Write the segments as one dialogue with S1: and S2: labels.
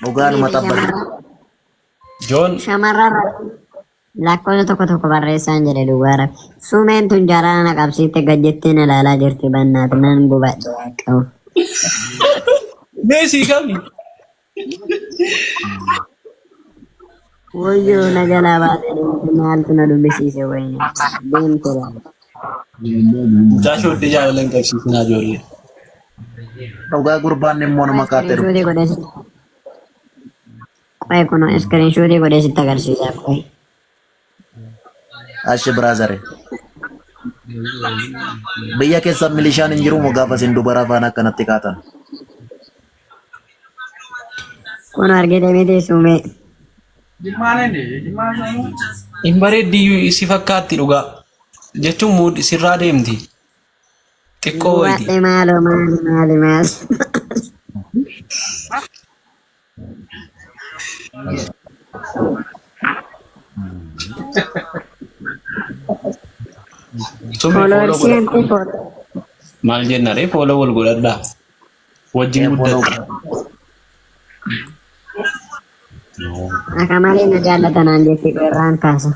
S1: Dhugaanuma xabbate.
S2: Joon
S3: Shamarran lakkoofsa tokko tokko barreessaan jedhe dhugaa rabbi. Sumeen tun jaalala na qabsiifte gad jettee na ilaalaa jirti bannaati nan gubadhe waaqayyo.
S2: Mee sii kami?
S3: Wayyoo na jalaa baatee deemte maaltu na dubbisiise wayine. Deemte laata.
S2: Mucaa shooddee jaalala hin qabsiisinaa ijoollee.
S1: Dhugaa gurbaan immoo nama kaatee dhufe.
S3: Iskiriinshuutii godhee sitti. Qoy kun iskiriinshuutii godhee sitti agarsiisa qoy.
S1: Ashi biraazare. Biyya keessa milishaan hin jiru moo gaafa isin dubara afaan akkanatti kaatan?
S3: Kun argite miti sumee.
S2: Hin bareeddiyyuu si fakkaatti dhugaa. Jechuun muud sirraa deemti. Xiqqoo wayiiti.
S3: Gubadhe maaloo maali maali maali.
S2: Sume follow
S3: Followers
S2: godhadhu.
S3: anti follow.
S2: Maal jenna ree follow wal godhadhaa. Wajjin
S1: Ee follow
S2: guddadha.
S3: Akka malee na jaallatanaan jetti irraan kaasa.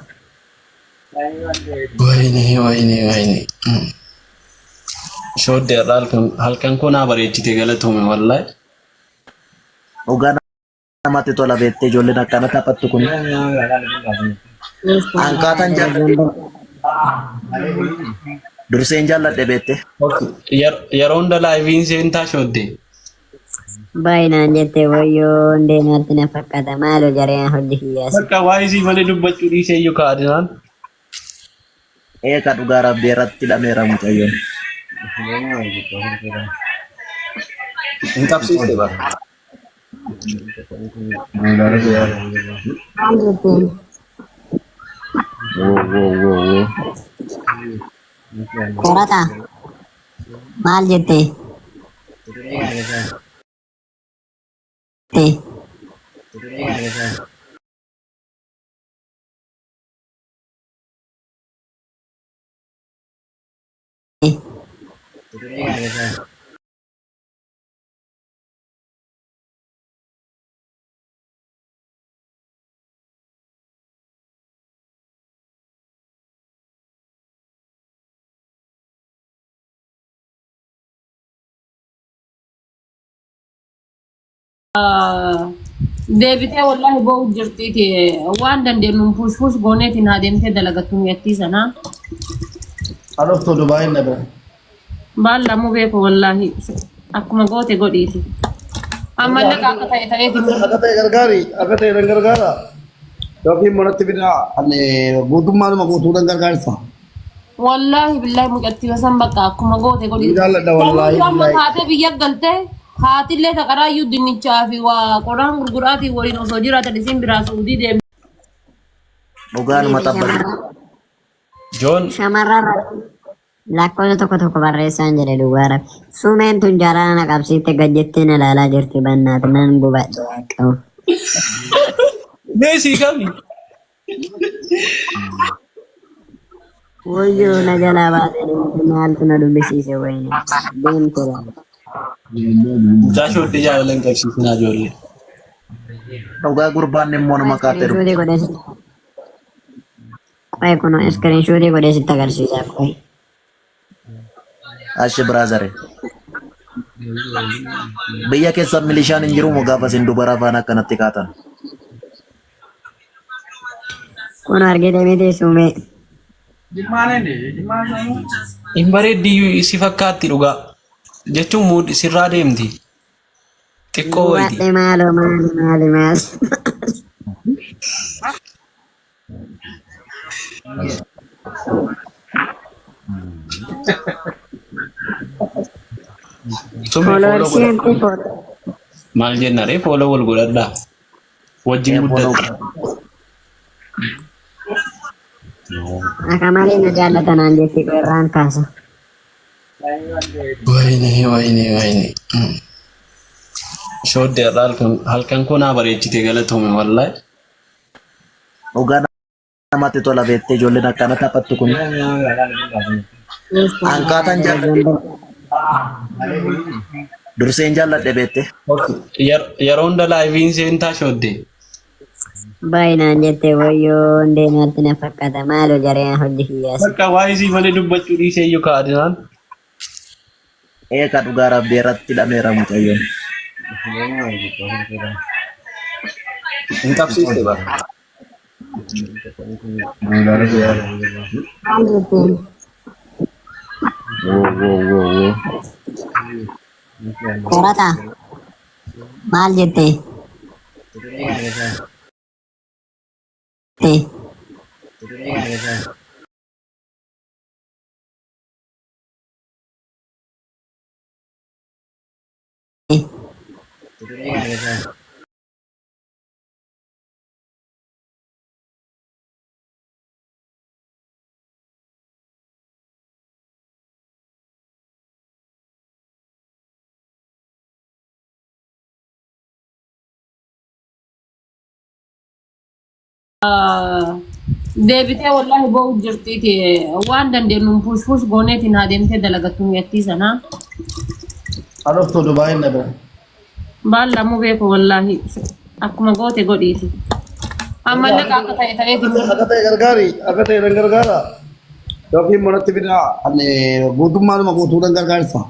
S2: Wayne wayne wayne. Shooddee har'a halkan halkan koo naa bareechite galatoome wallahi.
S1: Dhugaa namatti tola beektee ijoolleen akkana taphattu kun. Ankaataan jaalladhe. Durseen jaalladhe beektee.
S2: Yeroo hunda laayiviin seentaa shooddee.
S3: Baay'inaan jette wayyoo hundee maaltu na fakkaata maaloo jareen hojii kiyyaas.
S2: Bakka waa'ee isii malee dubbachuu dhiisee iyyuu kaadinaan.
S1: Eeka dhugaa rabbii irratti hidhameera mucayyoon.
S2: Hin qabsiiste bara.
S3: Maal jetteen?
S1: Woo woo woo woo.
S3: Qorataa? Maal jette? Te.
S4: Deebitee wallaahi boo'u jirtiiti waan dandeenyuun push push gooneetiin haa deemtee dalagattu mi'attii sanaa.
S5: Adoftuu Dubaay na bira.
S4: Baal lamuu beeku wallaahi akkuma goote godhiiti. Ammallee akka ta'e ta'eetiin
S5: Akka ta'e gargaari, akka ta'e nan gargaara. Yookiin manatti bidaa ani guutummaadhuma guutuudhaan gargaarsa.
S4: Wallaahi billaahi mucattii san bakka akkuma goote godhi.
S5: Ni jaalladha wallaahi
S4: Amma
S5: billaahi.
S4: kaatee biyya galtee haatillee taqaraayyuu dinnichaa fi waa qoraan gurguraatiin waliin osoo jiraatan isin biraa suudii deemte.
S1: Dhugaanuma xabbate.
S2: Joon
S3: Shamarran lakkoofsa tokko tokko barreessaan jedhe dhugaa rabbi. Sumeen tun jaalala na qabsiifte gad jettee na ilaalaa jirti bannaati nan gubadhe waaqayyo.
S2: Mee sii kami?
S3: Wayyoo na jalaa baatee deemte maaltu na dubbisiise wayine. Deemte laata.
S2: Mucaa shooddee jaalala hin qabsiisinaa ijoollee.
S1: Dhugaa gurbaan immoo nama kaatee dhufe.
S3: Iskiriinshuutii godhee sitti. Qoy kun iskiriinshuutii godhee sitti agarsiisa qoy.
S1: Ashi biraazare. Biyya keessa milishaan hin jiru moo gaafa isin dubara afaan akkanatti kaatan?
S3: Kun argite miti sumee.
S2: Hin bareeddiyyuu si fakkaatti dhugaa. Jechuun muud sirraa deemti. Xiqqoo wayiiti.
S3: Gubadhe maaloo maali maali maali.
S2: Sume follow
S3: Followers
S2: godhadhu.
S3: anti follow.
S2: Maal jenna ree follow wal godhadhaa. Wajjin
S1: Ee follow
S2: guddadha.
S3: Akka malee na jaallatanaan jetti irraan kaasa.
S2: Wayne wayne wayne. Shooddee har'a halkan halkan koo naa bareechite galatoome wallahi.
S1: Dhugaa namatti tola beektee ijoolleen akkana taphattu kun. Ankaataan jaalladhe. Durseen jaalladhe beette.
S2: Yeroo hunda laayiviin seentaa shoodde.
S3: Baay'inaan jette wayyoo deemaatti na fakkaata maaloo jareen hojii kiyyaas.
S2: Bakka waa isii malee dubbachuu dhiisee iyyuu kaadinaan.
S1: Eeka dhugaa rabbii irratti hidhameera mucayyoon.
S2: Hin qabsiiste bara.
S3: Maal jetteen?
S1: Woo woo woo woo.
S3: Qorata maal jette? Te.
S4: Deebitee wallaahi boo'u jirtiiti waan dandeenyuun push push gooneetiin haa deemtee dalagattu mi'attii sanaa.
S5: Adoftuu Dubaayin dhabe.
S4: Baal lamuu beeku wallaahi akkuma goote godhiiti. Ammallee akka ta'e ta'eetiin
S5: Akka ta'e gargaari. Akka ta'e nan gargaara. Yookiin manatti bitaa. Ani guutummaanuma guutuudhaan gargaarsa.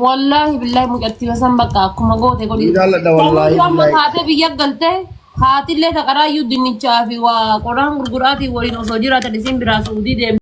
S4: Wallaahi billaahi mucattii san bakka akkuma goote godhi.
S5: Ni jaalladha wallaahi
S4: Amma
S5: billaahi.
S4: kaatee biyya galtee haatillee taqaraayyuu dinnichaa fi waa qoraan gurguraatiin waliin osoo jiraatan isin biraa suudii deemte.